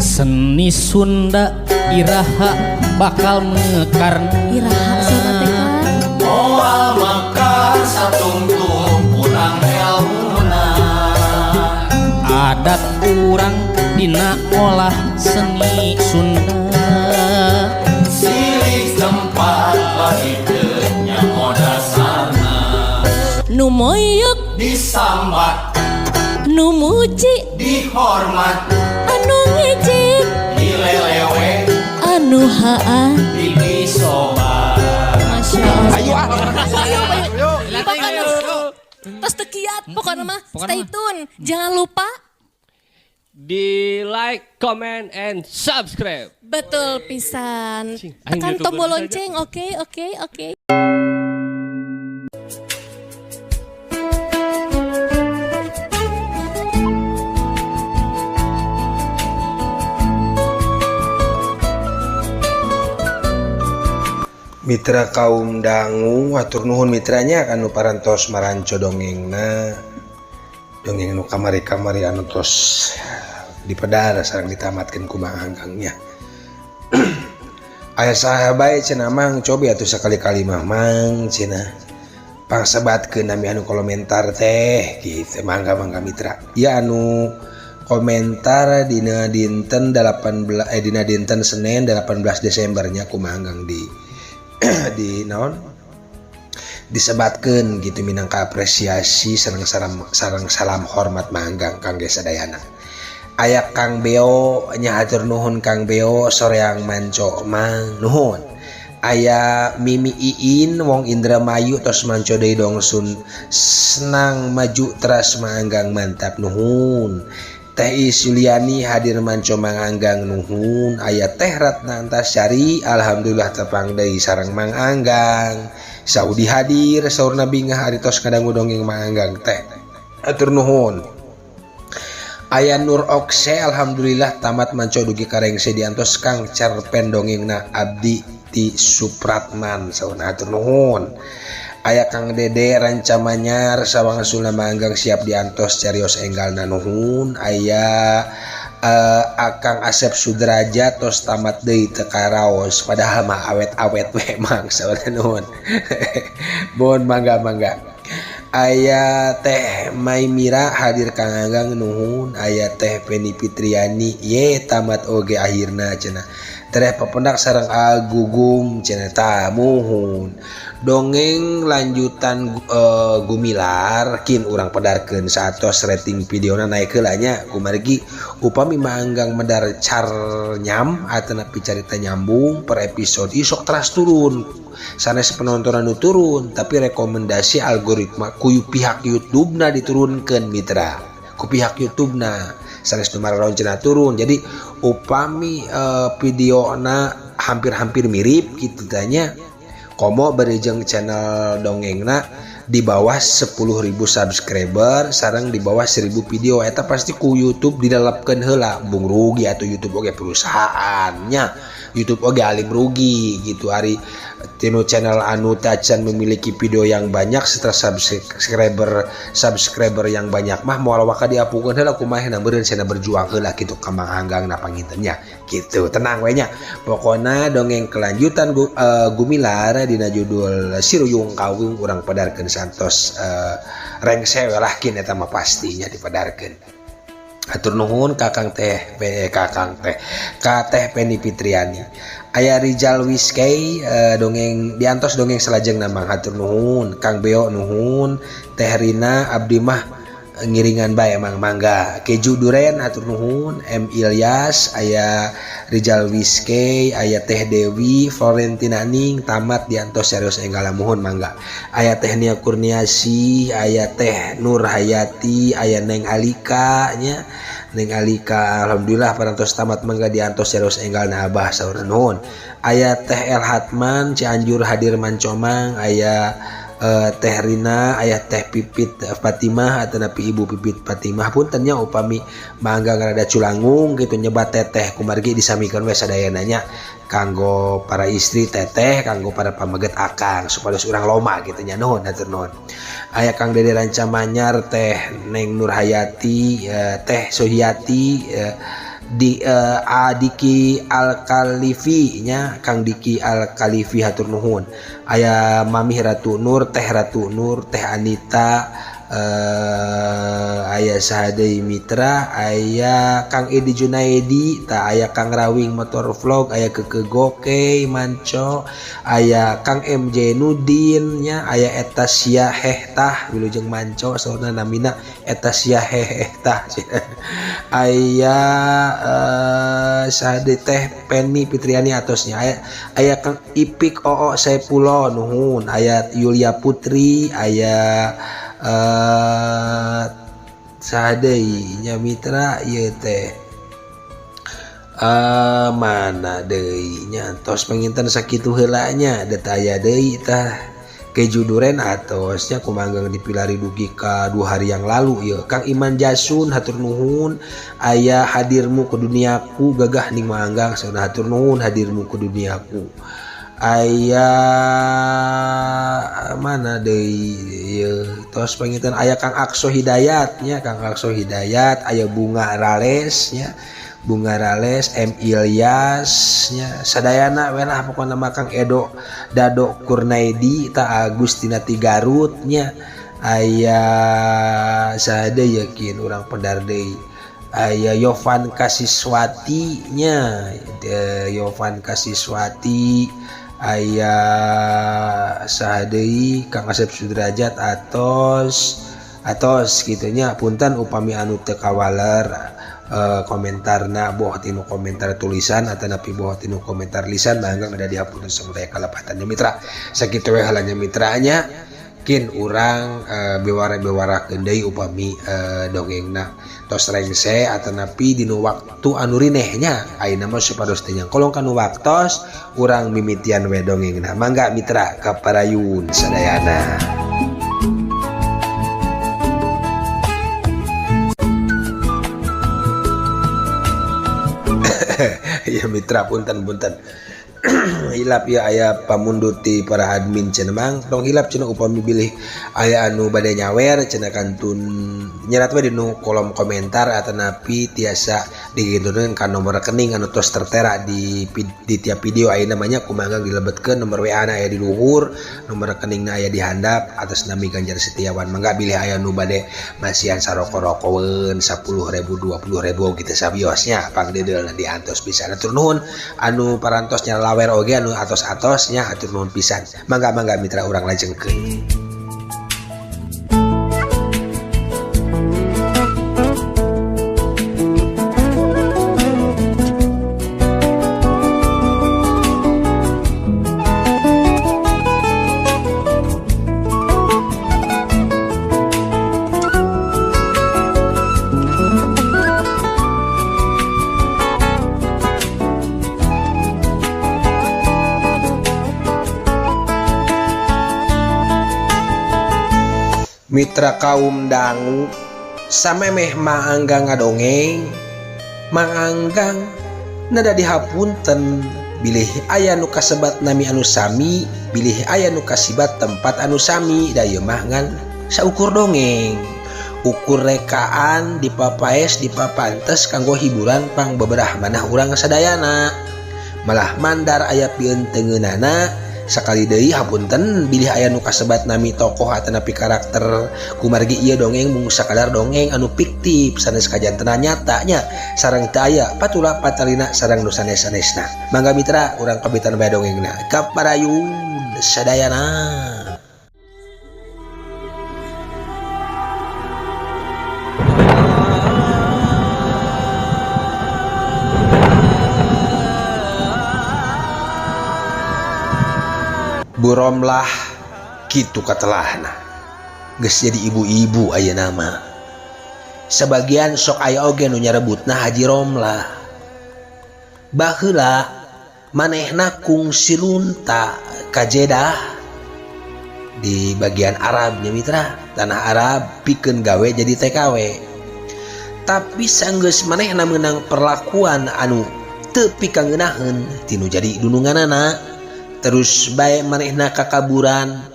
Seni Sunda iraha bakal mekarna. Iraha saudara teh kan. Moal mekar satungtung kurang elmuna. Adat urang dina olah seni Sunda. Silih tempat bagi teu nyaho dasarna. Nu moyok disambat, nu muji dihormat, anu ngejek dilelewe, anu haa dipisobat. Masya Allah. Ayo ah. Ayo, ayo. Pokoknya tos teu kiat, pokoknya mah Pokoknya stay mah. tune. Jangan lupa Di like, comment, and subscribe. Betul pisan. Cing, aing Tekan YouTuber tombol saja. lonceng. Oke. Mitra kaum dangu, hatur nuhun mitranya kanu parantos maranco dongengna, dongeng nu kamari-kamari anu tos dipedar sareng ditamatkeun ku Mang Anggangnya. Aya saha bae cenah, Mang, cobi atuh sakali-kali mah, Mang, cenah pangsebatkeun nami anu komentar teh gitu. Mangga mangga mitra ya, anu komentar dina dinten 18, eh, dina dinten Senin 18 Desembernya ku Mang Anggang di naon disebatkan gitu minangka apresiasi sareng salam, sareng salam hormat Mang Anggang kangge sadayana. Aya Kang Beo nya, hatur nuhun Kang Beo, soreang manco Mang, nuhun. Aya Mimi Iin wong Indramayu tos manco deui, dongsun senang maju teras Mang Anggang, mantap, nuhun. Teh Is Yuliani hadir manco Mang Anggang, nuhun. Aya Teh Ratna Antasari, alhamdulillah tepang deui sareng Mang Anggang. Saudi hadir, saurna bingah ari tos ngadangu dongeng Mang Anggang teh, atur nuhun. Aya Nur Okse, alhamdulillah tamat manco dugi karengse diantos Kang cerpen dongengna abdi ti Supratman, saurna, atur nuhun. Aya Kang Dede Rancamanyar, sawangsulna Mang Anggang siap diantos carios enggalna, nuhun. Aya Akang Asep Sudrajat tos tamat deui teu karaos padahal mah awet-awet we Mang, saurna, nuhun. Mohon mangga mangga. Aya Teh Maimira hadir Kang Anggang, nuhun. Aya Teh Feni Fitriani ye tamat oge akhirna cenah, tereh papendak sareng Agugum cenah, tah muhun. Dongeng lanjutan Gumilar kin urang pedarkeun saatos rating videona naik heula nya, kumargi upami Mang Anggang medar car nyam atanapi carita nyambung per episode isok teras turun, sanes penontonan nu turun tapi rekomendasi algoritma ku pihak YouTube na diturunkan mitra, ku pihak YouTube na sanes nu mararon cenah turun. Jadi upami video na hampir-hampir mirip gitu tanya, komo bari jeung channel dongengna di bawah 10.000 subscriber sareng di bawah 1000 video, eta pasti ku YouTube dilalapkeun heula. Bung rugi atau YouTube oge perusahaannya, YouTube oge alim rugi gitu. Ari tinu channel anu tacan memiliki video yang banyak setelah subscriber subscriber yang banyak mah moal waka diapukeun heula. Kumaha meureun cenah berjuang heula gitu ka Mang Anggang na pangintennya gitu. Tenang we nya, pokona dongeng kelanjutan Gumilar dina judul Siruyung Kawung urang pedarkeun santos rengse we lah kin eta mah pastinya dipedarkeun. Atur nuhun Kakang Teh, Kakang Teh, ka Teh Penny Fitriani. Aya Rizal Wiskey, dongeng diantos dongeng salajengna Mang, hatur nuhun. Kang Beo nuhun. Teh Rina, abdi mah ngiringan bae Mang, mangga. Keju duren, hatur nuhun. M Ilyas, aya Rizal Wiskey, aya Teh Dewi Florentina Ning tamat diantos serius enggala, muhun mangga. Aya Teh Nia Kurniasi, aya Teh Nur Hayati, aya Neng Alika nya. Neng Alika alhamdulillah parantos tamat, mangga diantos serius enggal na abah, saur nuhun. Aya Teh El Hatman Cianjur hadir mancomang, aya Teh Rina, aya Teh Pipit Fatimah atanapi Ibu Pipit Fatimah. Punten nya upami mangga rada culangung gitu nyebat teteh, kumargi disamikeun we sadayana nya, kanggo para istri teteh, kanggo para pameget akang, supados urang loma gitu nya. Nuhun, hatur nuhun. Aya Kang Dede Rancamanyar, Teh Neng Nurhayati, Teh Suhiyati, Di Adiki Al-Khalifi nya Kang Diki Al-Khalifi hatur nuhun. Aya Mamih Ratu Nur, Teh Ratu Nur, Teh Anita, aya saha deui Mitra, aya Kang Edi Junaedi, tah aya Kang Rawing Motor Vlog, aya Keke Goke Manco, aya Kang MJ Nudin nya, aya Etasia Hehtah wilujeng Manco saurna namina Etasia Hehtah. Aya saha deui Teh Penny Fitriani atosnya, aya Kang Ipik Oo Saepulo nuhun, aya Yulia Putri, aya saha deui nya Mitra ieu teh, mana deui nya tos panginten sakitu heula nya, da teu aya deui tah keju duren atos nya kumanggang dipilari dugi ka 2 hari yang lalu ieu. Kang Iman Jasun hatur nuhun, aya hadirmu ke duniaku gagah ning manggang sauna hatur nuhun hadirmu ke duniaku. Aya mana deui ieu tos panginten aya Kang Akso Hidayat nya, Kang Akso Hidayat, aya Bunga Rales nya, Bunga Rales, M Ilyas nya, sadayana we lah pokona mah Kang Edo Dado Kurnaidi ta Agustina Tigarut nya, aya saha deui yakin urang pedar deui, aya Yovan Kasiswati nya, Yovan Kasiswati, aya saha deui Kang Asep Sudrajat atos atos kitu nya. Punten upami anu teu kawaler komentarna, boh tinu komentar tulisan atanapi boh tinu komentar lisan, mangga ada dihapunten samudaya kalepatannya Mitra. Sakitu we heula nya mitranya, kin urang bewara-bewarakeun deui upami dongengna tos rengse atanapi dinu waktu anu rineh nya. Ayeuna mah supados teu nyangkolong kanu waktos, urang mimitian we dongengna. Mangga Mitra kaparayun sadayana. Ya Mitra punten-punten hilap ya, aya pamundut ti para admin cenah mang tong hilap cenah upami bilih aya anu bade nyawer cenah kantun nyerat we dinu kolom komentar atanapi tiasa digintuneun ka nomor rekening anu tos tertera di tiap video ayeuna mah nya. Kumanggang dilebetkeun nomor WA na aya di luhur, nomor rekeningna aya di handap atas nami Ganjar Setiawan. Mangga bilih aya nu bade masihan saroko-rokoweun 10.000 20.000 kitu sabiosnya pangdedeulna diantos pisan. Hatur nuhun anu parantos nyalawer oge anu atos-atosnya, hatur nuhun pisan. Mangga-mangga Mitra urang lajengkeun. Mitra kaum dangu samemeh maanggang ngadongeng maanggang nada dihapunten bilih aya nu kasebat nami anu sami, bilih aya nu kasibat tempat anu sami, da ieu mah ngan saukur dongeng ukur rekaan dipapaes dipapantes kanggo hiburan pang beberah manah urang sadayana. Malah mandar aya pieun tengeunana. Sakali deui hapunten bilih aya nu kasebat nami tokoh atanapi karakter, kumargi ieu dongeng mung sakadar dongeng anu fiktif sanes kajantenan nyata nya, sareng teu aya patula patalina sareng nu sanes-sanesna. Mangga Mitra urang kabitan bae dongengna kaparayun sadayana. Bu Romlah kitu katelahna geus jadi ibu-ibu ayeuna mah. Sebagian sok aya oge nu nyarebutna Haji Romlah. Baheula manehna kungsi lunta ka Jeddah di bagian Arab nya Mitra, tanah Arab pikeun gawe jadi TKW. Tapi sanggeus manehna meunang perlakuan anu teu pikangeunaheun tinu jadi dununganana. Terus bae manehna kakaburan,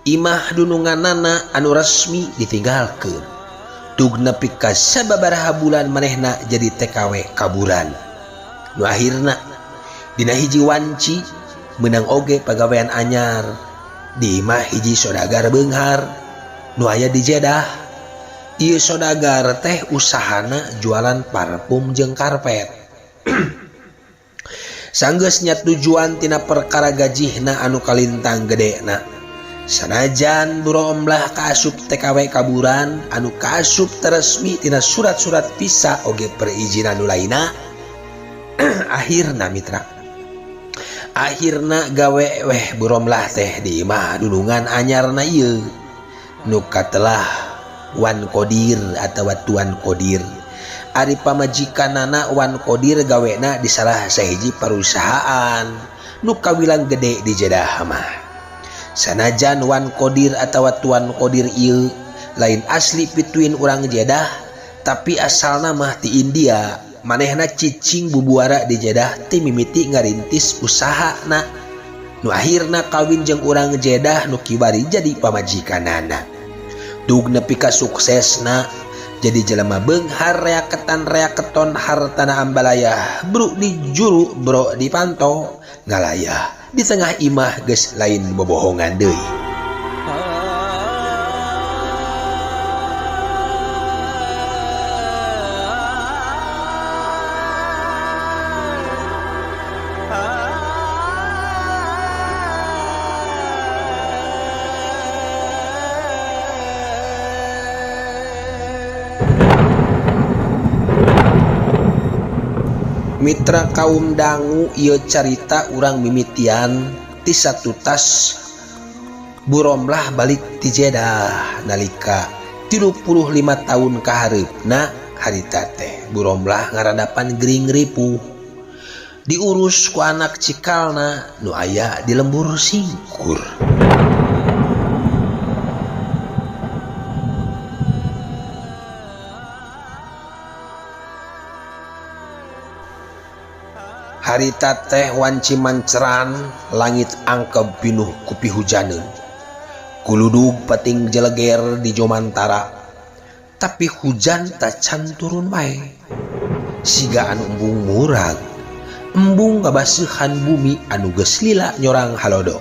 imah dununganana anu resmi ditinggalkeun. Tug nepi ka sababaraha bulan manehna jadi TKW kaburan. Nu akhirna dina hiji wanci menang oge pagawean anyar di imah hiji sodagar beunghar nu aya di Jeddah. Ieu sodagar teh usahana jualan parfum jeung karpet. Sanggeus nya tujuan tina perkara gajihna anu kalintang gedena. Sanajan Buromlah kaasup TKW kaburan anu kaasup teresmi tina surat-surat visa oge perizinan nu lainna. Akhirna mitra. Akhirna gawe weh Buromlah teh di imah dulungan anyarna ieu. Nu katelah Wan Kodir atawa Tuan Kodir. Ari pamajikanana Wan Kodir gawena di salah sahiji perusahaan nu kawilang gede di Jeddah mah. Sanajan Wan Kodir atawa Tuan Kodir ieu lain asli pituin urang Jeddah, tapi asalna mah ti India. Manehna cicing bubuara di Jeddah ti mimiti ngarintis usahana. Nu akhirna kawin jeung urang Jeddah nu kiwari jadi pamajikanana. Dug nepi ka suksesna jadi jelema beunghar reaketan reaketon hartana ambalayah bru di juru bro di panto ngalayah di tengah imah geus lain bobohongan deui. Mitra kaum dangu ieu carita urang mimitian ti satutas Buromlah balik ti Jeddah nalika 35 tahun kahareupna harita teh Buromlah ngaradapan gering ripuh diurus ku anak cikalna nu aya di lembur singkur. Harita teh wanci manceran langit angkeb pinuh ku pihujaneun. Kuludug pating jeleger di Jomantara, tapi hujan tacan turun wae. Siga anu embung murag, embung ngabaseuhan bumi anu geus lila nyorang halodo.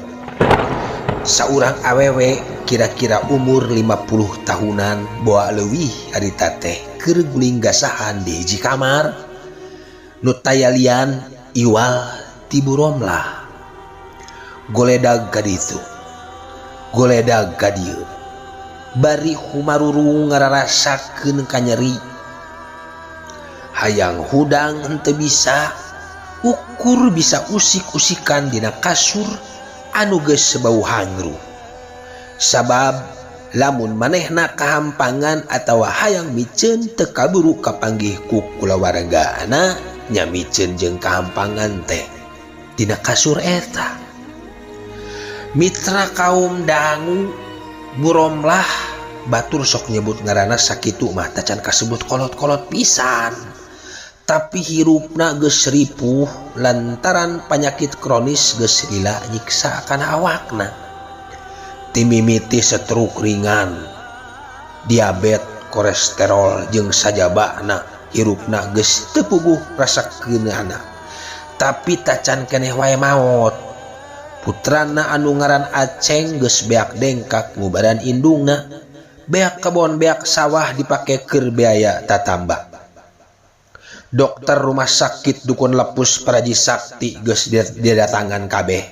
Saurang awewe kira-kira umur 50 tahunan boa leuwih harita teh keur guling gasahan di hiji kamar. Nu tayalian iwal ti Buromlah. Goledag ka ditu, goledag ka dieu, bari humarurung ngararasakeun kanyeri. Hayang hudang henteu bisa, ukur bisa usik-usikan dina kasur anu geus sebau hangru. Sabab lamun manehna kahampangan atawa hayang miceun teu kaburu kapanggih ku kulawargana nya miceun jeung kahampangan teh dina kasur eta. Mitra kaum dangu Buromlah batur sok nyebut ngaranna sakitu mah tacan kasebut kolot-kolot pisan, tapi hirupna geus ripuh lantaran panyakit kronis geus lila nyiksa kana awakna. Timimiti stroke ringan, diabetes, kolesterol jeung sajabana hirupna geus teu puguh rasa keunana, tapi tacan keneh wae maot. Putrana anu ngaran Aceng geus beak dengkak ngubaran indungna, beak kebon beak sawah dipake keur biaya tatamba. Dokter rumah sakit dukun lepus Paraji Sakti geus didatangan kabeh,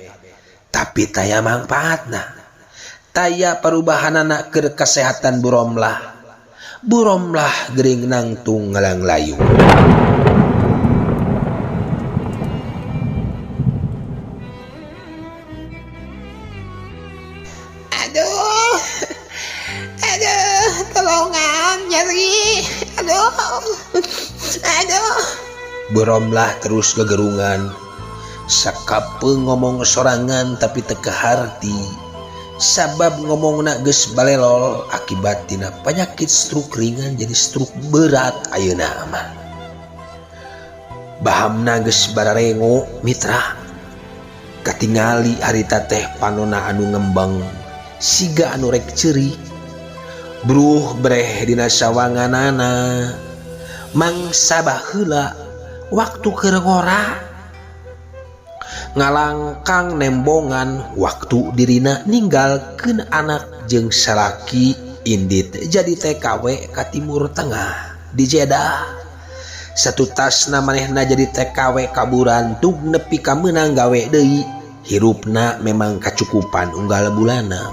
tapi taya mangpaatna. Taya perubahanana keur kesehatan Buromlah. Buromlah gering nangtung ngalanglayu. Aduh, aduh, tolongan nyeri, aduh, aduh. Buromlah terus gegerungan, sakapeung ngomong sorangan tapi teu kaharti. Sabab ngomongna geus balelol akibat tina penyakit stroke ringan jadi stroke berat ayeuna mah. Bahamna geus bararengo mitra. Katingali harita teh panona anu ngembang siga anu rek ceuri. Bruh breh dina sawanganana mangsa baheula waktu keur ngora ngalangkang nembongan waktu dirina ninggalkeun anak jeung salaki indit jadi TKW ka Timur Tengah di Jeddah. Satutasna manehna jadi TKW kaburan tug nepi ka meunang gawe deui. Hirupna memang kacukupan unggal bulana.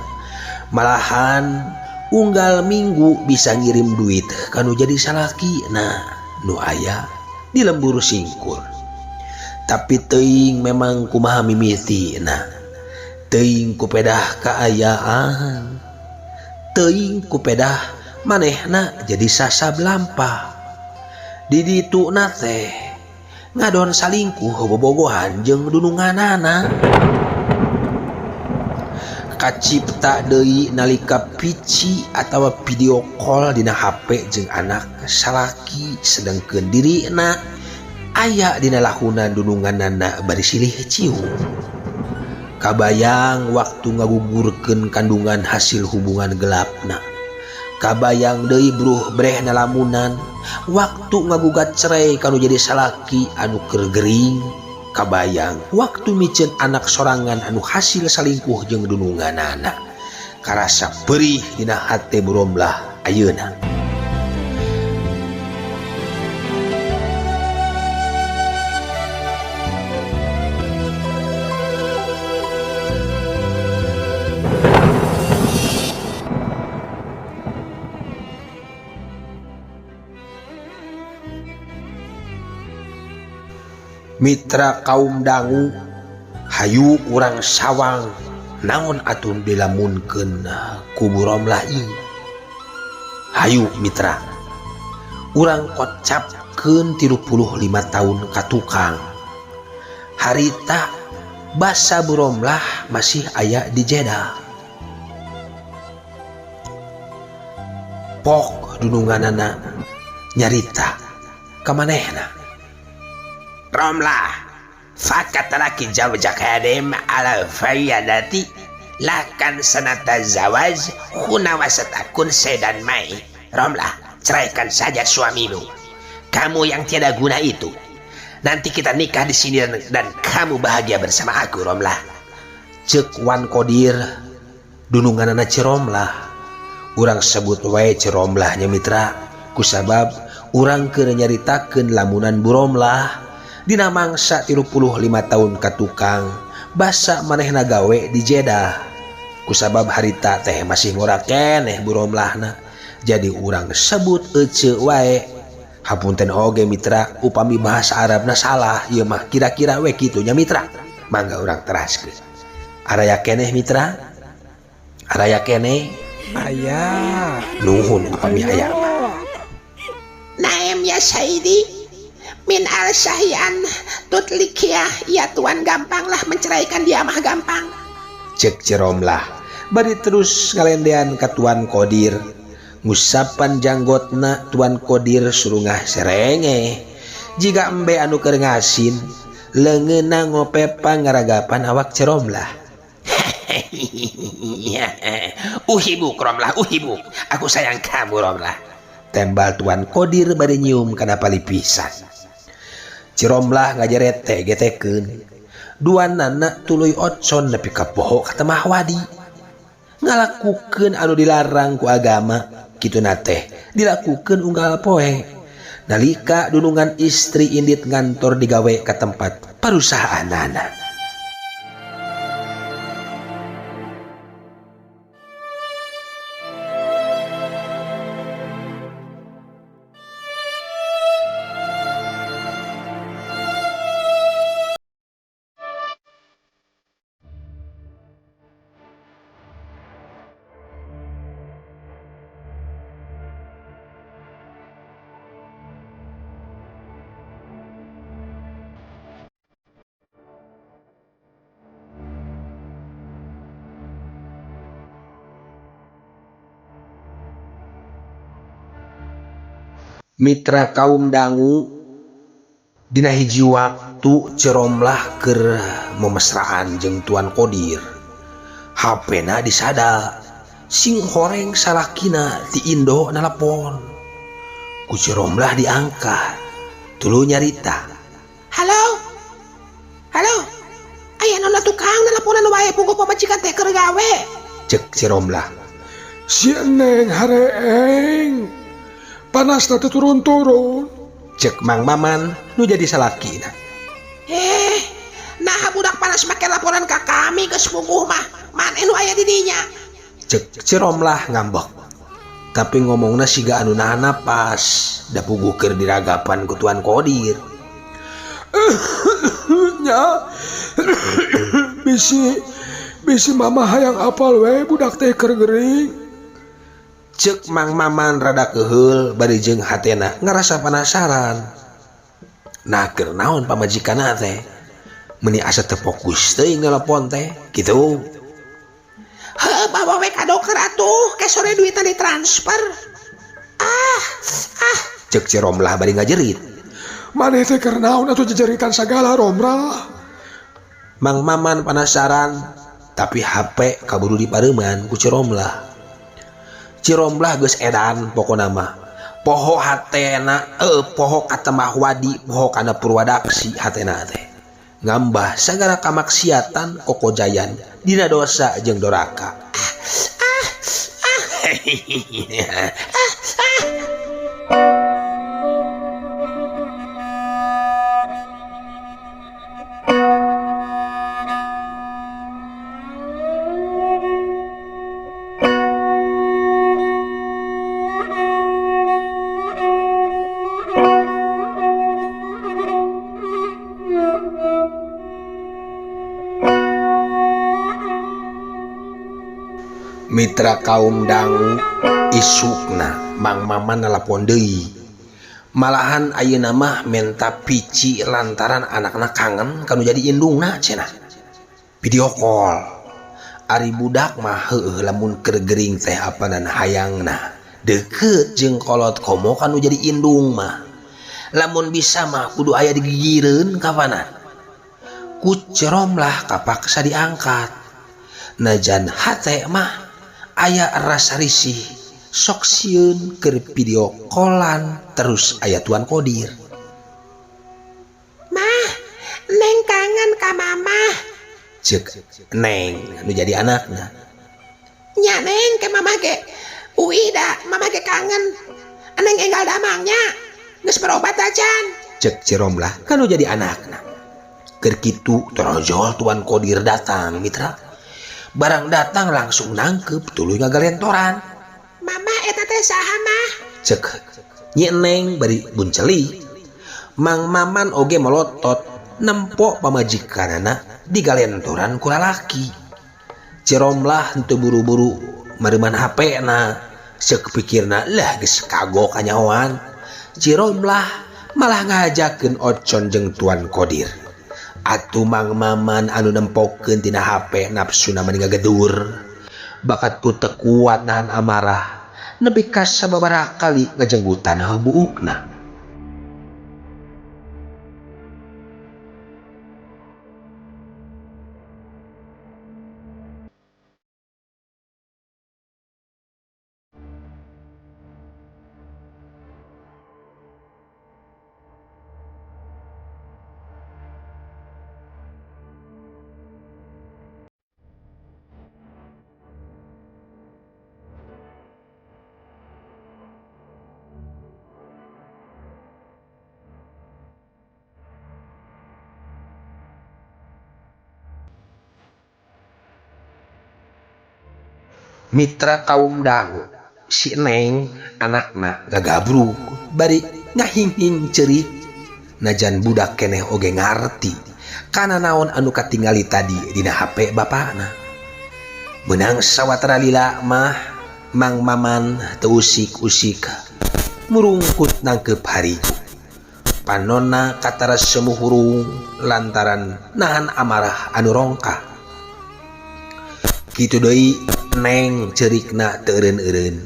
Malahan unggal minggu bisa ngirim duit kanu jadi salaki nah nu aya di lembur singkur. Tapi teuing memang kumaha mimiti nah teuing kupedah kaayaan, teuing kupedah manehna jadi sasab lampah. Di dituna teh ngadon salingkuh bobogohan jeung dununganana. Kacipta deui nalika pici atawa video call dina HP jeung anak salaki sedengkeun dirina aya dina lahunan dununganana bari silih cium. Kabayang waktu ngagugurkeun kandungan hasil hubungan gelapna. Kabayang deui bruh breh nalamunan waktu ngagugat cerai kanu jadi salaki anu keur gering. Kabayang waktu miceun anak sorangan anu hasil salingkuh jeung dununganana. Karasa perih dina hate Buromlah ayeuna. Mitra kaum dangu hayu urang sawang naon atun dilamunkeun ku Buromlah ieu. Hayu mitra urang kocapkeun 35 tahun ka tukang. Harita basa Buromlah masih aya di Jeddah. Pok dununganana nyarita ka manehna. Romlah, fakat laki zawjak hadim ala fayyadati lakan sanata zawaj huna wasatakun sedan mai. Romlah, ceraikan saja suamimu. Kamu yang tiada guna itu. Nanti kita nikah di sini dan kamu bahagia bersama aku, Romlah. Ceuk Wan Kodir dununganana Ciromlah. Urang sebut wae Ciromlah nya mitra, kusabab urang keur nyaritakeun lamunan Buromlah. Dina mangsa 35 tahun ka tukang basa manehna gawe di Jeddah. Kusabab harita teh masih ngora keneh Buromlahna. Jadi urang sebut ece wae. Hapunten oge mitra upami bahasa Arabna salah ieu mah kira-kira we kitu nya mitra. Mangga urang teraskeun. Araya keneh mitra? Araya keneh? Aya. Nuhun upami aya mah. Naem ya Saidi. Min al sahyan tutlikia, ya tuan gampanglah menceraikan dia mah gampang. Cek Ciromlah bari terus ngalendean ka Tuan Kodir. Ngusapan janggotna Tuan Kodir surungah serenge. Jiga embe anu keur ngasin leungeunna ngopepa ngaragapan awak Ciromlah. Uhibuk Romlah, uhibuk. Aku sayang kamu Romlah. Tembal Tuan Kodir bari nyium kana palipisan. Ciromlah ngajeret teh getekeun. Dua nana tuluy ocon nepi ka poho ka temah wadi. Ngalakukeun anu dilarang ku agama kituna teh dilakukeun unggal poe. Nalika dunungan istri indit ngantor digawe ka tempat parusahaanana. Mitra kaum dangu dina hiji waktu Ciromlah keur memesraan jeung Tuan Kodir. HP-na disada. Sing horeng salakina ti Indo nelpon. Ku si Romlah diangkat. Tuluy nyarita. Halo. Halo. Aya naon tukang nelponan wae puguh pamajikan teh keur gawe. Cek si Romlah. Si Neng hareeng. Panasna teh turun-turun. Cek Mang Maman nu jadi salakina. Nah budak panas make laporan ka kami geus puguh mah. Maneh nu aya di dinya. Cek si Romlah ngambek. Tapi ngomongna siga anu nahan napas, da puguh keur diragapan ku Tuan Kodir. Nya. Bisi mama hayang apal we budak teh keur gering. Cek Mang Maman rada keheul bari jeung hatena ngarasa penasaran. Nah keur naon pamajikanna teh? Meuni asa teu fokus teuing nelepon teh kitu. Heuh, bawa we ka dokter atuh, ke sore duitna ditransfer. Cek si Romlah bari ngajerit. Maneh teh keur naon atuh jejeritan sagala Romlah? Mang Maman penasaran, tapi HP kaburu dipareuman ku si Romlah. Si Romlah geus edan pokona mah. Poho hatena, poho katembah wadi, poho kana purwadaksi hatena teh. Ngambah sagala kamaksiatan kokojayan dina dosa jeung doraka. Mitra kaum dangu isukna Mang Maman nelpon deui. Malahan ayeuna mah menta pici lantaran anakna kangen kanu jadi indungna cenah. Video call. Ari budak mah heueuh lamun keur gering teh apanan hayangna. Deukeut jeung kolot komo kanu jadi indung mah. Lamun bisa mah kudu aya digigireun kapanan. Ku Romlah kapaksa diangkat. Najan hate mah aya rasa risih sok sieun keur video callan terus aya Tuan Kodir. Mah, Neng kangen ka mama. Cek Neng nu jadi anakna. Nya Neng ke mama ge. Uih da, mama ge kangen. Neng enggal damangnya. Geus berobat acan. Cek si Romlah kan nu jadi anakna. Keur kitu torojol Tuan Kodir datang mitra. Barang datang langsung nangkep tuluy ngagalentoran. Mama eta teh saha mah? Cek Nyi Neng bari bunceli. Mang Maman oge melotot nempo pamajikanana digalentoran ku lalaki. Ciromlah henteu buru-buru mareuman HP na. Cek pikirna lah geus kagok kanyahoan. Ciromlah malah ngajakeun Ocon jeung Tuan Kodir. Atuh Mang Maman anu nempokeun tina HP nafsuna mani ngagedur. Bakat ku teu kuat nahan amarah. Nepi ka sababaraha kali ngajenggutan buukna. Mitra kaum dangu si Neng anakna gagabruk bari ngahinghing ceurik. Najan budak keneh oge ngarti kana naon anu katingali tadi dina HP bapakna. Menang sawatara lila mah Mang Maman teu usik-usik murungkut nangkep harigu. Panonna katara semu hurung lantaran nahan amarah anu rongkah. Kitu deui Neng cerikna teu eureun-eureun.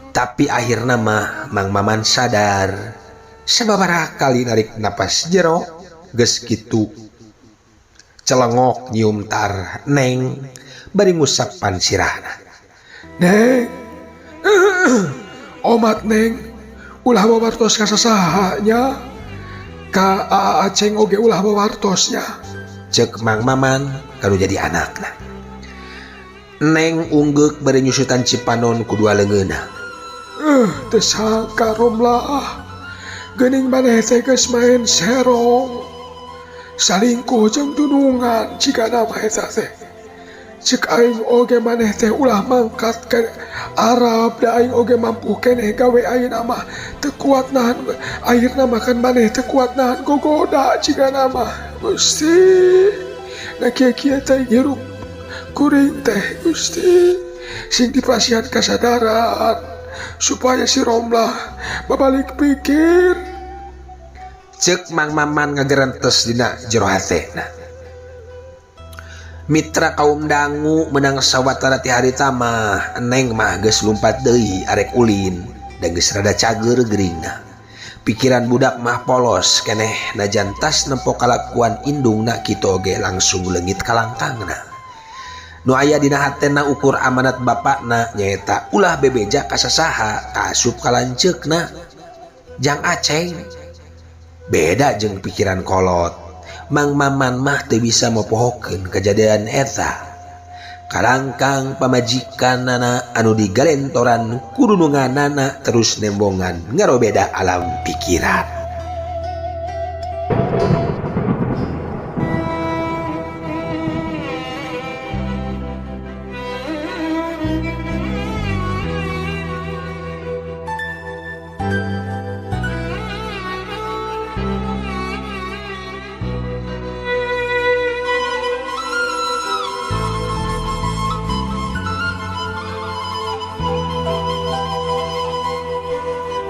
Tapi akhirna mah Mang Maman sadar. Sababaraha kali narik napas jero geus kitu celengok nyium tar Neng bari ngusapan sirahna. Neng. Omat Neng, ulah wawartos ka sasaha nya. Ka Aa Aceng oge ulah wawartos nya. Cek Mang Maman kanu jadi anakna. Neng unggeuk bari nyusutan cipanon ku dua leungeunna. Teu sangka Romlah. Geuning maneh teh geus main serong. Salingkuh jeung dunungan jigana mah eta teh. Cek aing oge maneh teh ulah mangkat ka Arab da aing oge mampu keneh gawe ayeuna mah teu kuat nahan akhirna makan maneh teu kuat nahan gogoda jigana mah. Gusti, na kieu-kieu teh hirup kuring teh Gusti. Sing dipasihan kasadaran supaya si Romlah babalik pikir. Cek Mang Maman ngagerentes dina jero hatena. Mitra kaum dangu menang sawatara ti harita mah Neng mah geus lumpat deui arek ulin dan geus rada cager geuringna. Pikiran budak mah polos keneh najan tas nempo kalakuan indungna kitu oge langsung leungit kalangkangna. Nu aya dina hatena ukur amanat bapakna nyaeta ulah bebeja ka sasaha kaasup ka lanceukna. Jang Aceng beda jeung pikiran kolot. Mang Maman mah teu bisa mopohokeun kejadian eta. Karangkang pamajikanana anu digalentoran kudununganana terus nembongan ngarobeda alam pikiran.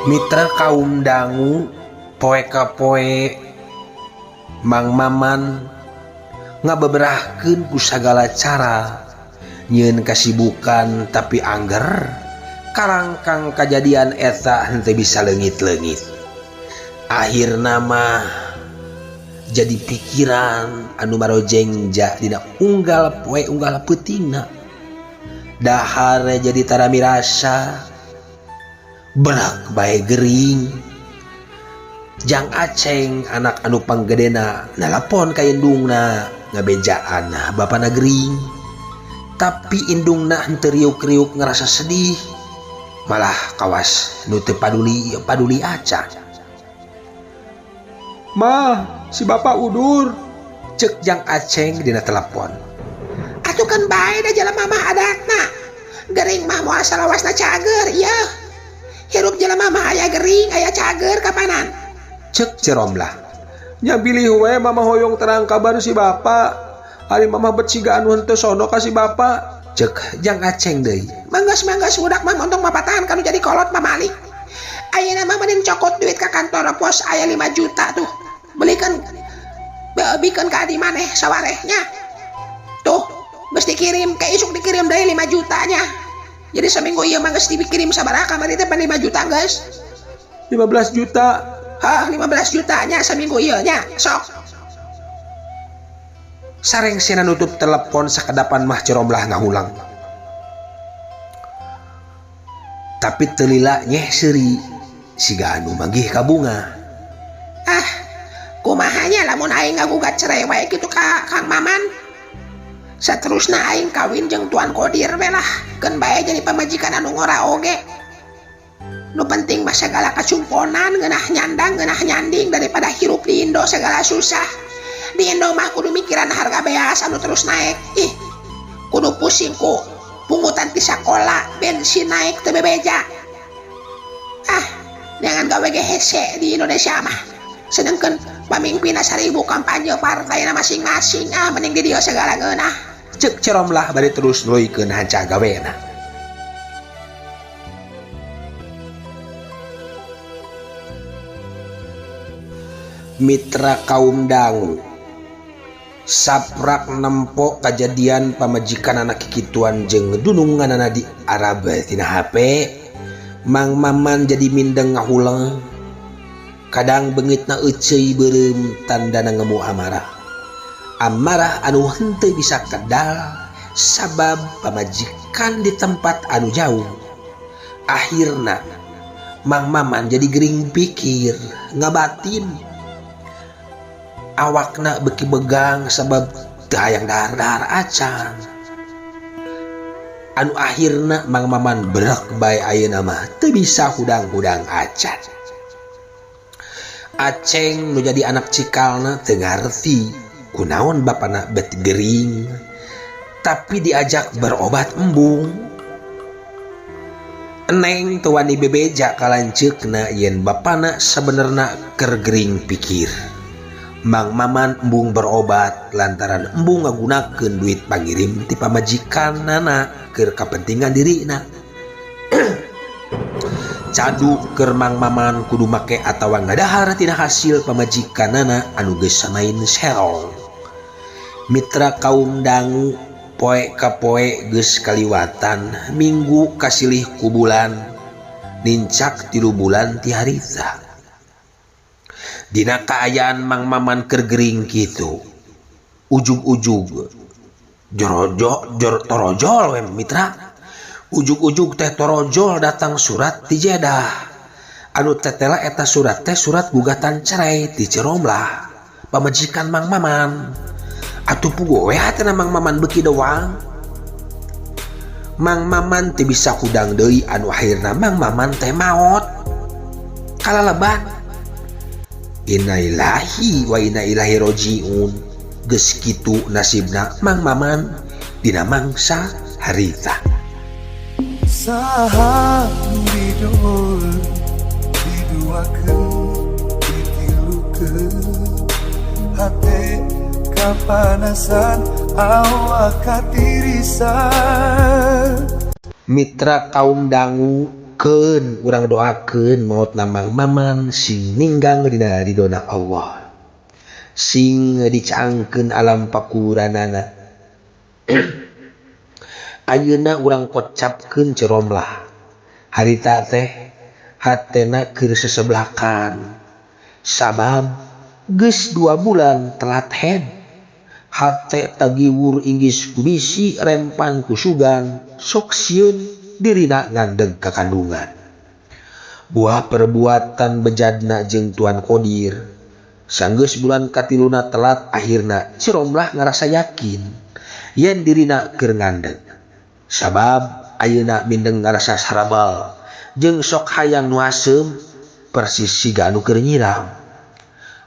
Mitra kaum dangu poe ka poe Mang Maman ngabeberahkeun ku sagala cara nyieun kasibukan tapi angger karangkang kajadian eta henteu bisa leungit-leungit. Akhirna mah jadi pikiran anu marojengja dina unggal poe unggal peutingna. Dahar jadi tara mirasa berak bae gering. Jang Aceng anak anu panggedena nalapon ka indungna ngabejaan bapana gering. Tapi indungna henteu riuk-riuk ngerasa sedih, malah kawas nu teu paduli paduli acan. Mah, si bapak udur, cek Jang Aceng dina telepon. Atuh kan bae da jelema mah adatna. Gering mah moal salawasna cager ieu. Hirup jelema mah aya gering, aya cager kapanan. Cek Ceromlah. Nya bilih we mama hoyong terang kabar si bapak. Ari mama bet siga anu henteu sono ka si bapak. Cek Jang Aceng deui. Manggas-manggas budak mah montong mapatahan kanu jadi kolot mamalik. Ayeuna mah mending cokot duit ka kantor pos aya 5 juta tuh. Belikan bikeun ka adi maneh sawarehnya. Tuh, geus dikirim, ke isuk dikirim deui 5 jutanya. Jadi seminggu ieu mah geus dikirim sabaraha kamari teh 5 juta geus. 15 juta. Hah, 15 jutanya seminggu ieu nya. Sok. Sareng sena nutup telepon sakedapan mah Ceromlah ngahulang. Tapi telila nyeh seuri siga anu manggih ka bunga. Ah, kumahanya lamun aing ngagugat cerai wae kitu ka Kang Maman. Saterusna aing kawin jeung Tuan Kodir we lah, keun bae jadi pamajikan anu ngora oge. Nu penting mah sagala kacumponan ngeunah nyandang ngeunah nyanding daripada hirup di Indo segala susah. Di Indo mah kudu mikiran harga beas anu terus naik. Ih, kudu pusing ku pungutan ti sakola, bensin naik teu bebeja. Ah, neangan gawe ge hese di Indonesia mah. Sedangkan pamimpinna 1000 kampanye partainya masing-masing, ah mending di dieu segala ngeunah. Cek Ceromlah bari terus nuluykeun hanca gawena. Mitra kaum dangu saprak nempo kajadian pamajikan anak kikituan jeung dununganana di Arab tina HP. Mang Maman jadi mindeng ngahuleng. Kadang beungitna euceuy beureum tandana ngemu amarah. Amarah anu henteu bisa kedal Sabab pamajikan di tempat anu jauh. Akhirna Mang Maman jadi gering pikir ngabatin. Awakna beki begang sabab teu hayang dahar-dahar acan. Anu akhirna Mang Maman berek bae ayeuna mah teu bisa hudang-hudang acan. Aceng nu jadi anak cikalna teu ngarti kunaon bapana bet gering tapi diajak berobat embung. Eneng teu wani bebeja ka lanceukna yen bapana sabenerna keur gering pikir. Mang Maman embung berobat lantaran embung ngagunakeun duit pangirim ti pamajikanana keur kapentingan dirina. Cadu keur Mang Maman kudu make atawa ngadahar tina hasil pamajikanana anu geus samain serong. Mitra kaum dangu poe ka poe geus kaliwatan minggu kasilih ku bulan nincak 3 bulan ti harita. Dina kaayaan Mang Maman keur gering kitu ujug-ujug torojol we mitra. Ujug-ujug teh torojol datang surat ti Jeddah. Anu tetela eta surat teh surat gugatan cerai ti Ciromlah pamajikan Mang Maman. Atuh puguh we hatena Mang Maman beuki dewang. Mang Maman teu bisa hudang deui anu akhirna Mang Maman teh maot kalaleban. Innalillahi wa inna ilaihi rajiun. Geus kitu nasibna Mang Maman dina mangsa harita. Saha bidul diduakeun ditilukeun hate kapanasan awak katirisan. Mitra kaum dangu keun urang doakeun maotna Mang Maman sing ninggang dina ridona Allah, sing dicangkeun alam pakuranana. Ayeuna urang kocapkeun Ciromlah harita teh hatena keur seseblakan sabab geus 2 bulan telat head. Hate tagiwur inggis kubisi rempan kusugan sok sieun dirina ngandeg ka kandungan. Buah perbuatan bejadna jeung Tuan Kodir sanggeus bulan katiluna telat akhirna Ciromlah ngarasa yakin yen dirina keur ngandeg. Sabab ayeuna mindeng ngarasa sarabal jeung sok hayang nu asem persis siga nu keur nyiram.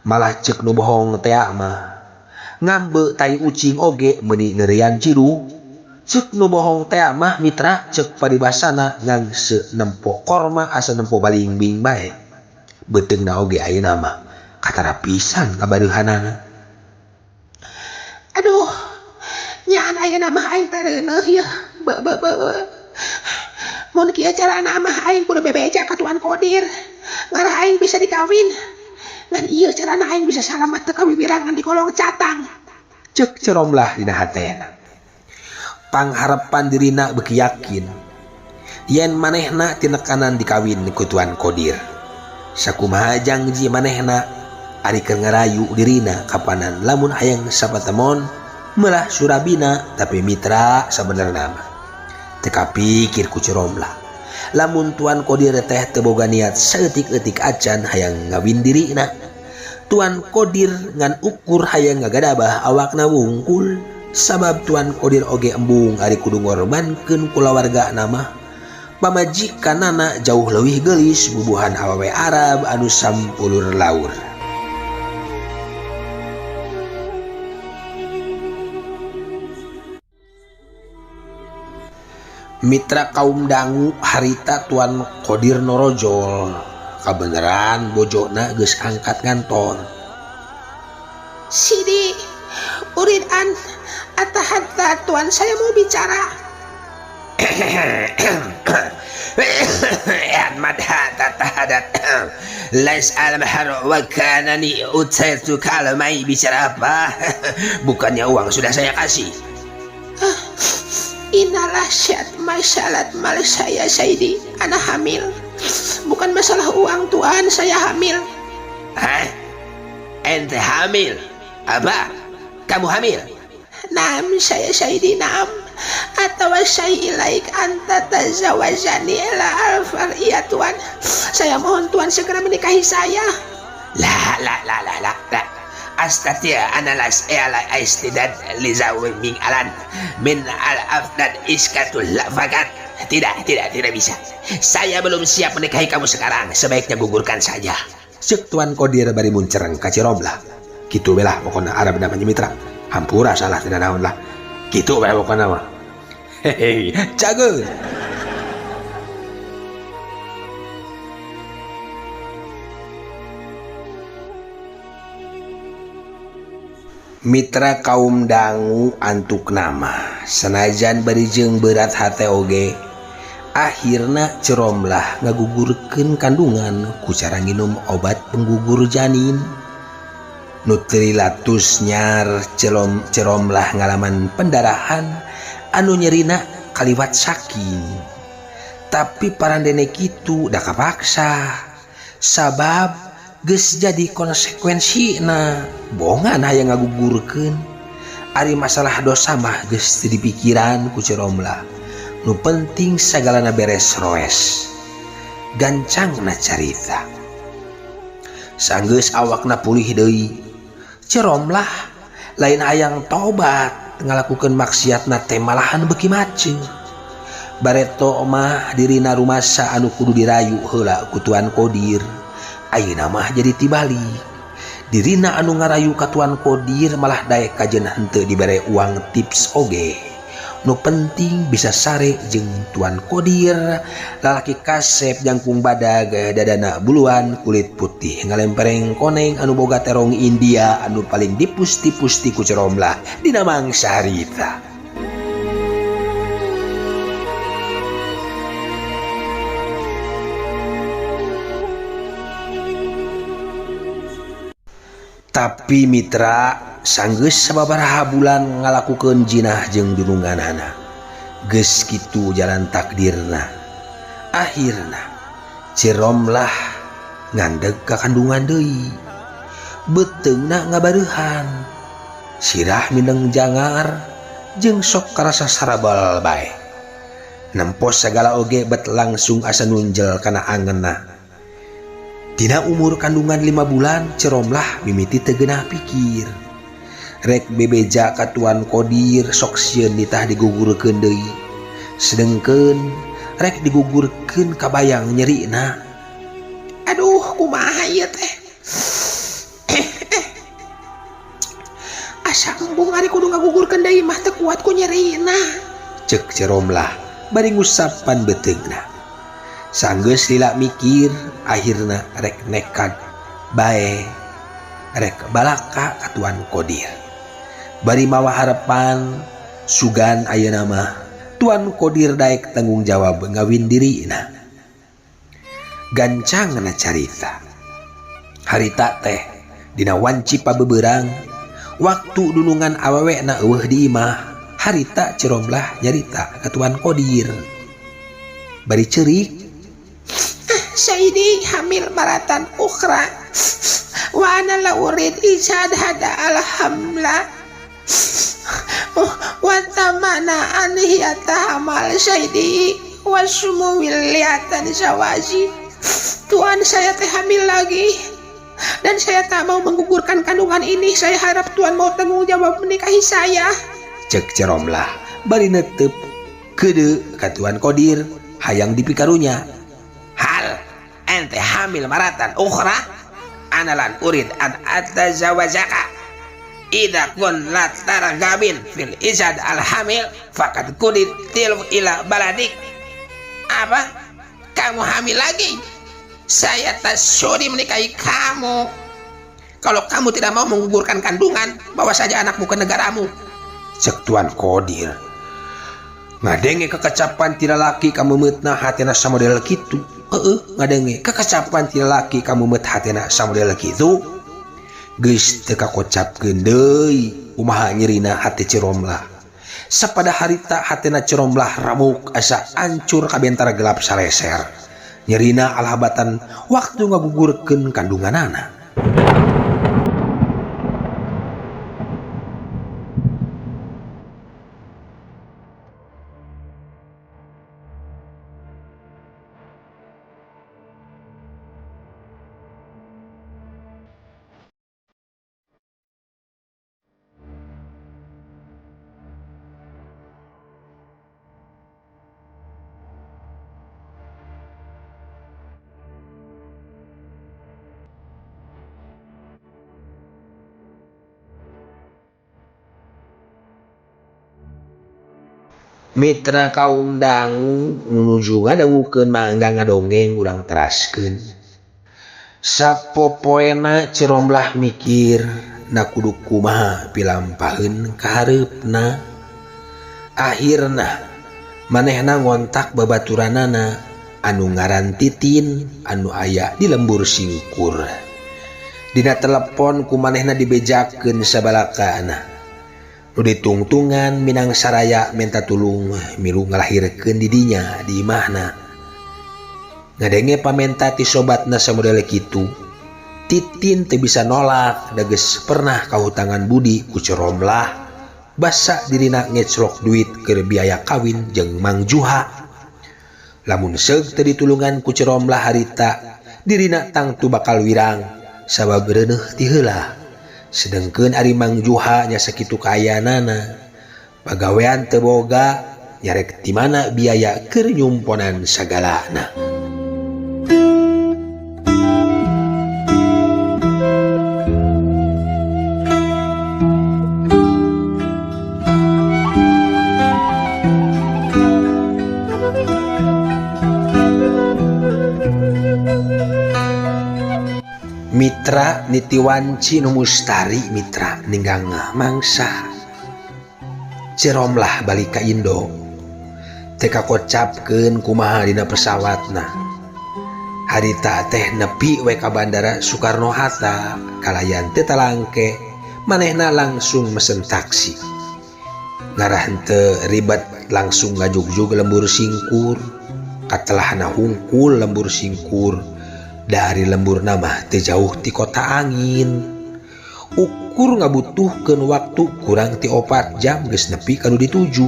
Malah ceuk nu bohong tea mah ngambe tai ucing oge meuni neurian ciru. Ceuk nu bohong tea mah mitra ceuk paribasana ngangse nempo korma asa nempo balingbing bae. Beuteungna oge ayeuna mah katara pisan kabareuhanana. Aduh, nyaan ayeuna mah aing teh reuneuh yeuh. Be be be. Mun kieu carana mah aing kudu bebeja ka Tuan Kodir. Ngarah aing bisa dikawin. Ngan ieu carana aing bisa salamat teu kawiwirangan di kolong catang. Ceuk Ciromlah dina hatena. Pangharepan dirina beuki yakin yen manehna tinekanan dikawin ku Tuan Kodir. Sakumaha jangji manehna ari keur ngarayu dirina kapanan lamun hayang sapatemon melah surabina tapi mitra sabenerna mah teu kapikir ku Ciromlah lamun Tuan Kodir teh teu boga niat saeutik-eutik acan hayang ngawin dirina. Tuan Kodir ngan ukur hayang ngagadabah awakna wungkul sabab Tuan Kodir oge embung ari kudu ngorbankeun kulawargana mah. Pamajikanana jauh leuwih geulis bubuhan awewe Arab anu sampulur laur. Mitra kaum dangu harita Tuan Kodir norojol kabeneran bojona geus angkat ngantor. Sidi urid an atahatta tuan, saya mau bicara. Bicara apa? Bukannya uang sudah saya kasih. Inalah syat masalat mal saya Saidi, anak hamil. Bukan masalah uang tuan, saya hamil. Hah? Ente hamil? Apa? Kamu hamil? Nam, saya Saidi, nam. Atawasai ilaik anta tazawajani ila alfar. Iya tuan, saya mohon tuan segera menikahi saya. La la la la la la. Astatia analas ala istidad lizawi min alan min al afdad iskatul fakat. Tidak, tidak, tidak bisa. Saya belum siap menikahi kamu sekarang. Sebaiknya gugurkan saja. Cek Tuan Kodir bari muncereng ka Ciromlah. Kitu we lah pokona Arab namanya mitra. Hampura salah tidak naon lah. Kitu we pokona mah. Hehehe, cager. Mitra kaum dangu antuk nama senajan bari jeung berat hate oge akhirna Ciromlah ngagugurkeun kandungan ku cara nginum obat penggugur janin. Nutrilatus nyar Ciromlah ngalaman pendarahan anu nyerina kaliwat saking. Tapi parandene kitu da kapaksa sabab geus jadi konsekuensina bongan hayang ngagugurkeun. Ari masalah dosa mah geus teu dipikiran ku Ciromlah. Nu penting sagalana beres roes. Gancangna carita. Sanggeus awakna pulih deui, Ciromlah lain hayang tobat ngalakukeun maksiatna teh malahan beuki maceung. Bareto mah dirina rumasa anu kudu dirayu heula ku Tuan Kodir. Ayeuna mah jadi tibalik. Dirina anu ngarayu ka Tuan Kodir malah daek kajeun henteu dibere uang tips oge. Nu penting bisa sare jeung Tuan Kodir, lalaki kasep jangkung badag dadana buluan kulit putih ngalempereng koneng anu boga terong India anu paling dipusti-pusti ku Ciromlah dina mangsa harita. Tapi mitra sanggeus sababaraha bulan ngalakukeun jinah jeung dununganana. Geus kitu jalan takdirna. Akhirna Ciromlah ngandeg ka kandungan deui. Beuteungna ngabareuhan. Sirah mindeng jangar jeung sok karasa sarabal bae. Nempos sagala oge bet langsung asa nunjel kana angeunna. Dina umur kandungan 5 bulan Ciromlah mimiti teu geunah pikir. Rek bebeja ka Tuan Kodir sok sieun nitah digugurkeun deui. Sedengkeun rek digugurkeun kabayang nyerina. Aduh, kumaha ieu teh? Asa embung ari kudu ngagugurkeun deui mah teu kuat ku nyerina. Cek Ciromlah bari ngusapan beuteungna. Sanggeus lila mikir akhirna rek nekad bae rek balaka ka Tuan Kodir. Bari mawa harapan sugan ayeuna mah Tuan Kodir daek tanggung jawab ngawin dirina. Gancangna carita. Harita teh dina wanci pabeberang waktu dunungan awewena eueuh di imah. Harita Ciromlah nyarita ka Tuan Kodir. Bari ceurik, Saidi hamil maratan ukhra wa ana la urid ijad hada alhamla wa tamana an hiya tahamal saidi wa sumu wiliyatan zawaji. Tuan, saya teh hamil lagi dan saya tak mau menggugurkan kandungan ini. Saya harap Tuan mau tanggung jawab menikahi saya. Cek Ciromlah bari netep kede ka Tuan Kodir hayang dipikarunya. Hal ente hamil maratan ukhra analan urid an atazawajaka idza kun la targabin fil izad al hamil faqad kudit til ila baladik. Apa? Kamu hamil lagi? Saya tak sudi menikahi kamu. Kalau kamu tidak mau menggugurkan kandungan, bawa saja anakmu ke negaramu. Cek Tuan Kodir ngadenge kekecapan ti lalaki kamu meutna hatena samodel kitu. Heeh, ngadenge kekecapan ti lalaki kamu meut hatena samodel kitu. Geus teu kakocapkeun deui kumaha nyerina hate Ciromlah. Sapada harita hatena Ciromlah ramuk asa ancur kabentara gelap saleser. Nyerina alhabatan waktu ngagugurkeun kandunganana. Mitra kaum dangu nuju ngadangukeun mangga ngadongeng urang teraskeun. Sapopoena Ciromlah mikir na kudu kumaha pilampaheun ka hareupna. Akhirna manehna ngontak babaturanana anu ngaran Titin anu aya di lembur singkur. Dina telepon ku manehna dibejakeun sabalakana. Nu ditungtungan minang saraya minta tulung milu ngalahirkeun didinya di imahna. Ngadenge pamenta ti sobatna samodel kitu, Titin teu bisa nolak da geus pernah kahutangan budi ku Ciromlah basa dirina ngeclok duit keur biaya kawin jeung Mang Juha. Lamun seug teu ditulungan ku Ciromlah harita, dirina tangtu bakal wirang sabab reuneuh ti heula. Sedengkeun ari Mang Juha nya sakitu kaayaanana, pagawean teu boga, nyarek ti mana biaya keur nyumponan sagalana. Mitra nitiwanci nu mustari mitra ninggang mangsa. Ciromlah balik ka Indo. Teu kakocapkeun kumaha dina pesawatna. Harita teh nepi we ka bandara Soekarno Hatta kalayan teu talangke manehna langsung mesen taksi. Ngarah henteu ribet langsung ngajugjug lembur singkur. Katelahna hungkul lembur singkur. Dari lembur nama teu jauh ti kota angin. Ukur ngabutuhkeun waktu kurang ti 4 jam geus nepi ka nu dituju.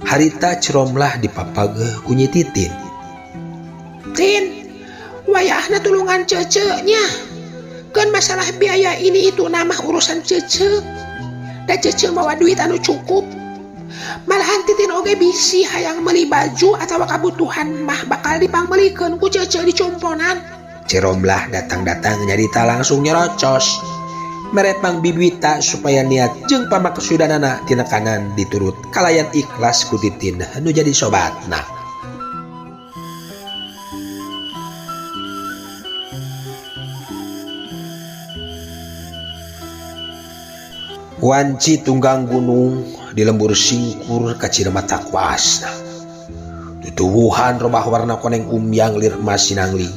Harita Ciromlah dipapageuh ku Nyi Titin. Tin, wayahna tulungan cece nya. Keun masalah biaya ini itu nama urusan cece. Da cece mawa duit anu cukup. Malahan Titin oge bisi hayang meuli baju atawa kabutuhan mah bakal dipangmeulikeun ku cece di cumponan. Ciromlah datang-datang nyarita langsung nyerocos. Mere pangbibita supaya niat jeung pamaksudanana tina kanan diturut kalayan ikhlas ku Titin nu jadi sobatna. Wanci tunggang gunung di lembur singkur kacida mata kuasna. Tutuwuhan robah warna koneng umyang lir emas sinangli.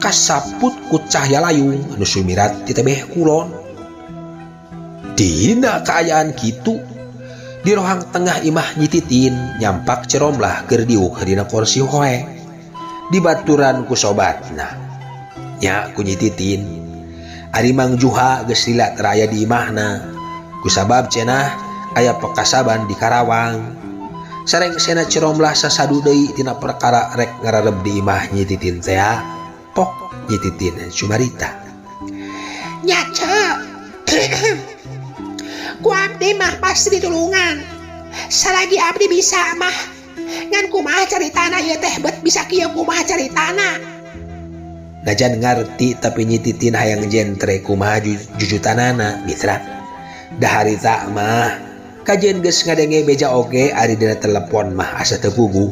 Kasaput ku cahya layung anu sumirat ti tebeh kulon. Dina kaayaan kitu di rohang tengah imah Nyi Titin nyampak Ciromlah keur diuk dina kursi hoe. Dibaturan ku sobatna. Nya ku Nyi Titin. Ari Mang Juha geus lila raya di imahna. Kusabab cenah aya pekasaban di Karawang. Sarengsena Ciromlah sasadu deui tina perkara rek ngarareb di imah Nyi Titin tea. Pok Nyi Titin cumarita. Nya ceu. Ku abdi mah pasti ditulungan. Salagi abdi bisa mah. Ngan kumaha caritana ieu teh bet bisa kieu kumaha caritana. Najan ngarti tapi Nyi Titin hayang jentre kumaha jujutanana mitra. Daharita mah kajeun geus ngadenge beja oge ari dina telepon mah asa teu puguh.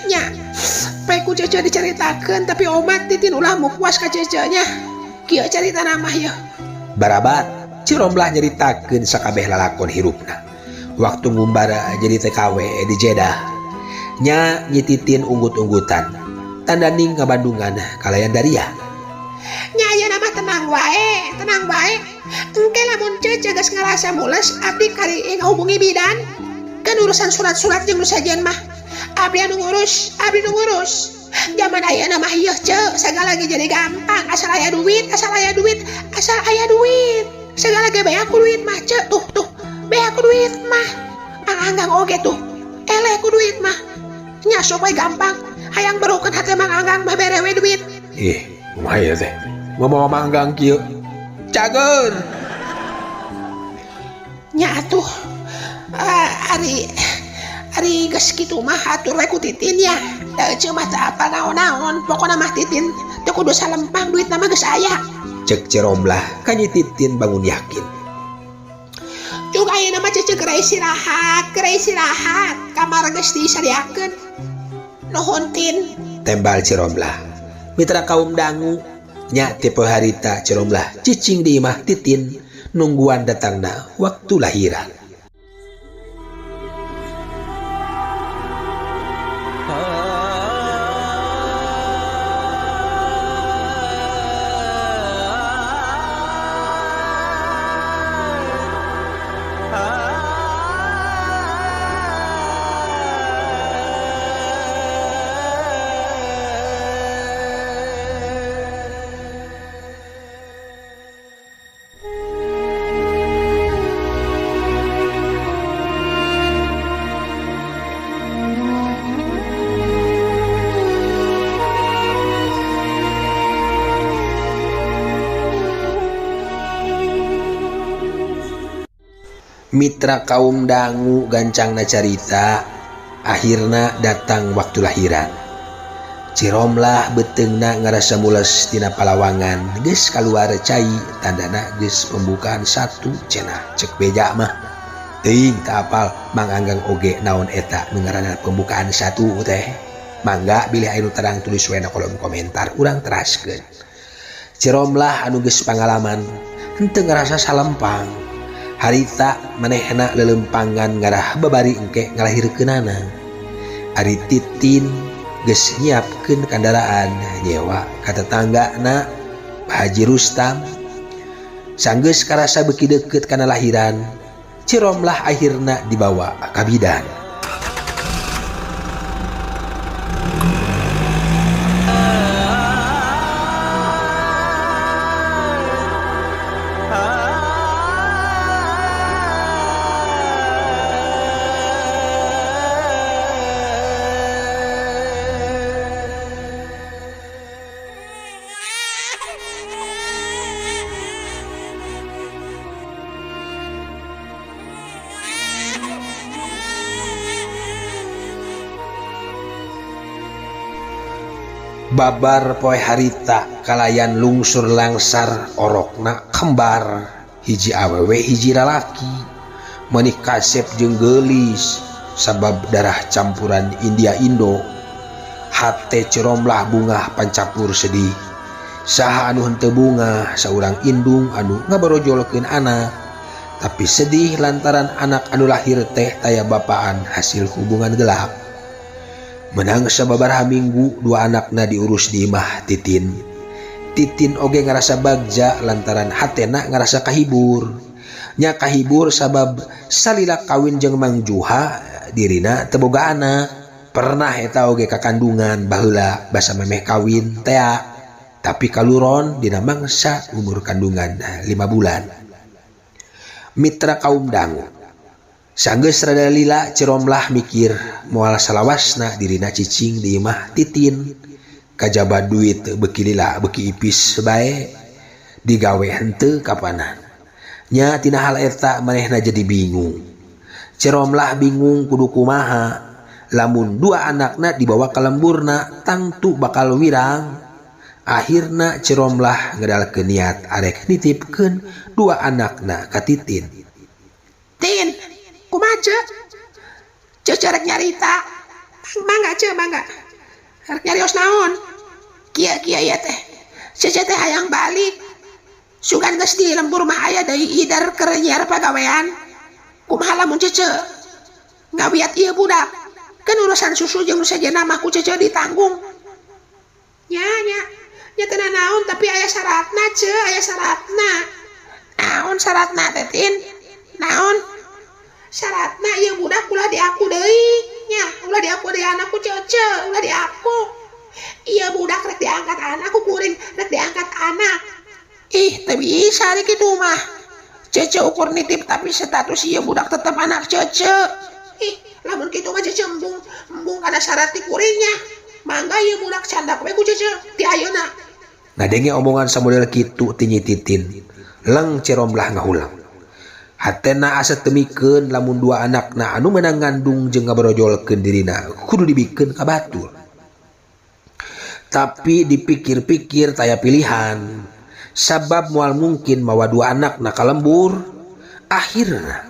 Nya, pe ku cece dicaritakeun tapi omat Titin ulah mupuas ka cece nya. Kieu caritana mah yeuh. Barabat Ciromlah nyaritakeun sakabeh lalakon hirupna. Waktu ngumbara jadi TKW di Jeddah. Nya Nyi Titin unggut-unggutan. Tandaning ngabandungan kalayan daria. Nya ayeuna mah tenang wae, tenang wae. Engke lamun cece geus ngarasa mules abdi kari ngahubungi bidan. Kan urusan surat-surat jeung nu sajian mah abdi anu ngurus, abdi nu ngurus. Zaman ayeuna mah ieu ceu sagala ge jadi gampang asal aya duit, asal aya duit, asal aya duit. Segala ge beak ku duit mah ceu tuh tuh. Beak ku duit mah. Mang Anggang oge tuh. Eleh ku duit mah. Nya sok we gampang. Hayang berukeun hate Mang Anggang mah bere we duit. Ih, kumaha ieu teh? Ngomong Mang Anggang kieu. Cager. Nya atuh. Ari geus kitu mah atur we ku Titin ya. Da eceu mah teu apal naon-naon, pokona mah Titin teu kudu salempang duitna mah geus aya. Cek Ciromlah ka Nyi Titin bangun yakin. Cuk ayeuna mah cece geura istirahat, geura istirahat. Kamar geus disadiakeun. Nuhun Tin. Tembal Ciromlah. Mitra kaum dangu nya tipe harita Ciromlah cicing di imah Titin nungguan datangna waktu lahiran. Mitra kaum dangu gancangna carita akhirna datang waktu lahiran. Ciromlah beuteungna ngarasa mules tina palawangan geus kaluar cai tandana geus pembukaan satu cenah cek beja mah. Teuing teu apal Mang Anggang oge naon eta nu ngaranna pembukaan satu teh. Mangga bilih aya nu terang tulis we na kolom komentar urang teraskeun. Ciromlah anu geus pangalaman henteu ngarasa salempang. Harita manehna lelempangan ngarah babari engke ngalahirkeunana. Ari Titin geus nyiapkeun kandaraan nyewa ka tetanggana Pak Haji Rustam. Sanggeus karasa beuki deukeut kana lahiran, Ciromlah akhirna dibawa ka bidan. Babar poe harita kalayan lungsur langsar orokna kembar hiji awewe hiji lalaki meuni kasep jeung geulis sabab darah campuran India Indo. Hate Ciromlah bungah pancampur sedih. Saha anu henteu bungah saurang indung anu ngabarojolkeun anak, tapi sedih lantaran anak anu lahir teh taya bapaan hasil hubungan gelap. Menang sababaraha minggu dua anakna diurus di imah Titin. Titin oge ngarasa bagja lantaran hatena ngarasa kahibur. Nya kahibur sabab salila kawin jeung Mang Juha dirina teu boga anak. Pernah eta oge kakandungan baheula basa memeh kawin tea, tapi kaluron dina mangsa umur kandungan 5 bulan. Mitra kaum dangu sanggeus rada lila Ciromlah mikir moal salawasna dirina cicing di imah Titin. Kajaba duit beuki lila beuki ipis bae digawe henteu kapanan. Nya tina hal eta manehna jadi bingung. Ciromlah bingung kudu kumaha lamun dua anakna dibawa ka lemburna tangtu bakal wirang. Akhirna Ciromlah ngedalkeun niat arek nitipkeun dua anakna ka Titin. Tin, kumaha ce? Cece rek nyarita. Mangga ce, mangga. Rek nyarios naon? Kieu-kieu ieu teh. Cece teh hayang balik. Sugan geus di lembur mah aya deui idar keur nyiar pagawean. Kumaha lamun cece ngawiat ieu budak? Kan urusan susu jeung nu sejenna mah ku cece ditanggung. Nya nya. Nya teu naon tapi aya syaratna ce, aya syaratna. Naon syaratna teh Tin? Naon? Syaratna ieu budak ulah diaku deui nya, ulah diaku deui anakku cece, ulah diaku. Ieu budak rek diangkat anak ku kuring, rek diangkat anak. Ih, teu bisa ari kitu mah. Cece ukur nitip tapi status ieu budak tetep anak cece. Ih, lamun kitu mah cece embung, embung kana syarat ti kuringnya. Mangga ieu budak candak we ku cece ti ayeuna. Ngadenge omongan samodel kitu ti Nyi Titin, leng Ciromlah ngahulang. Hatena asa temikeun lamun dua anakna anu meunang ngandung jeung ngabarojolkeun dirina kudu dibikeun ka batur. Tapi dipikir-pikir taya pilihan, sabab moal mungkin mawa dua anakna ka lembur. Akhirna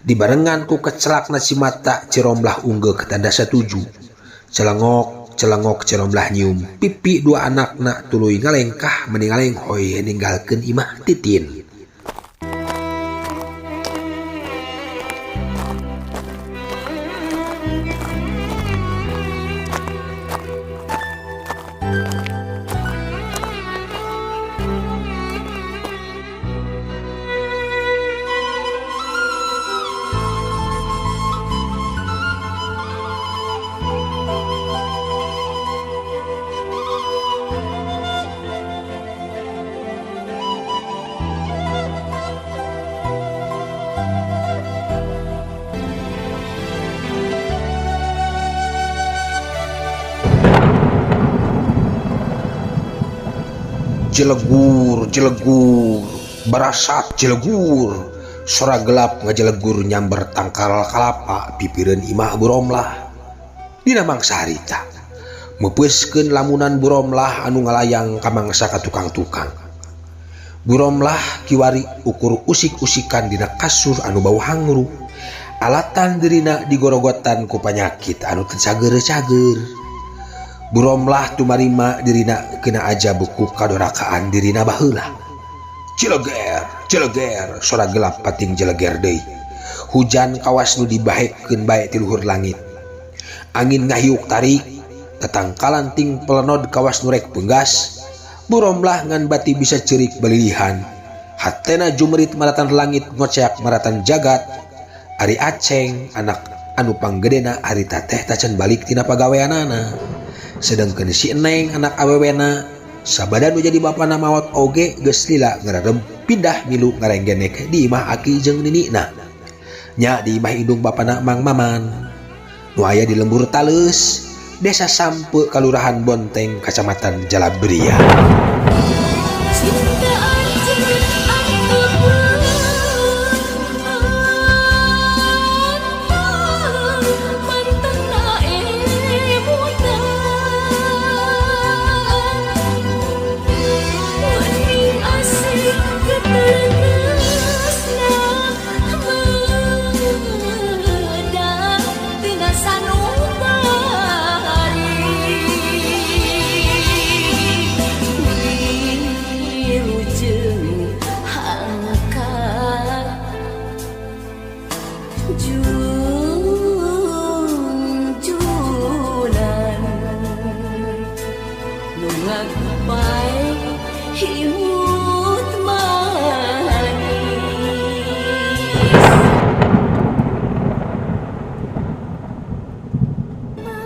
Dibarengan ku kecelakna si mata Ciromlah unggeuk tanda satuju. Celengok celengok Ciromlah nyium pipi dua anakna tuluy ngalengkah meni ngalenghoy ninggalkeun imah Titin. Jelegur jelegur barasat jelegur sora gelap ngajelegur nyamber tangkal kalapa pipireun imah Buromlah. Dina mangsa harita meupeuskeun lamunan Buromlah anu ngalayang ka mangsa ka tukang-tukang. Buromlah kiwari ukur usik-usikan dina kasur anu bau hangru. Alatan dirina digorogotan ku panyakit anu teu cager-cager. Buromlah tumarima dirina kena aja buku kadorakaan dirina baheula. Cileger, cileger, sora gelap pating jeleger deui. Hujan kawas nu dibahekeun bae ti luhur langit. Angin ngahiuk tarik, tatangkalan ting pelenod kawas nu rek penggas. Buromlah ngan bati bisa ceurik balilihan. Hatena jumerit maratan langit ngoceak maratan jagat. Ari Aceng anak anu panggedena harita teh tacan balik tina pagaweanana. Sedangkan si Neng anak awewena sabada nu jadi bapana maot oge geus lila ngararem pindah milu ngarenggenek di imah aki jeung ninina. Nya di imah indung bapana Mang Maman nu aya di lembur Taleus, Desa Sampe, Kalurahan Bonteng, Kacamatan Jalabria.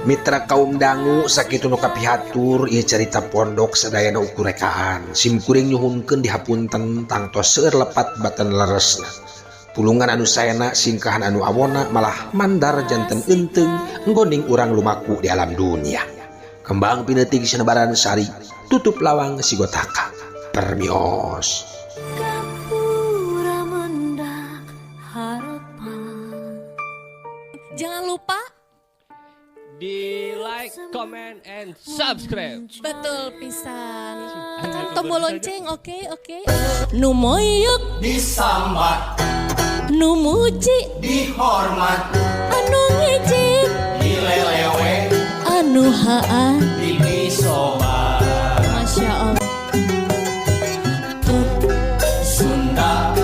Mitra kaum dangu sakitu nu kapihatur ieu carita pondok sadayana ukur rekaan. Sim kuring nyuhunkeun dihapunten tangtos seueur lepat batan leresna. Pulungan anu saena singkahan anu awona malah mandar janten eunteung enggoning urang lumaku di alam dunia. Kembang pineting sinebaran sari tutup lawang sigotaka. Permios. Jangan lupa di like, comment, and subscribe. Betul pisan. Tekan tombol lonceng, oke. Nu moyok disambat, nu muji dihormat, anu ngejek dilelewe, anu haa dipisobat. Masya Allah. Sunda.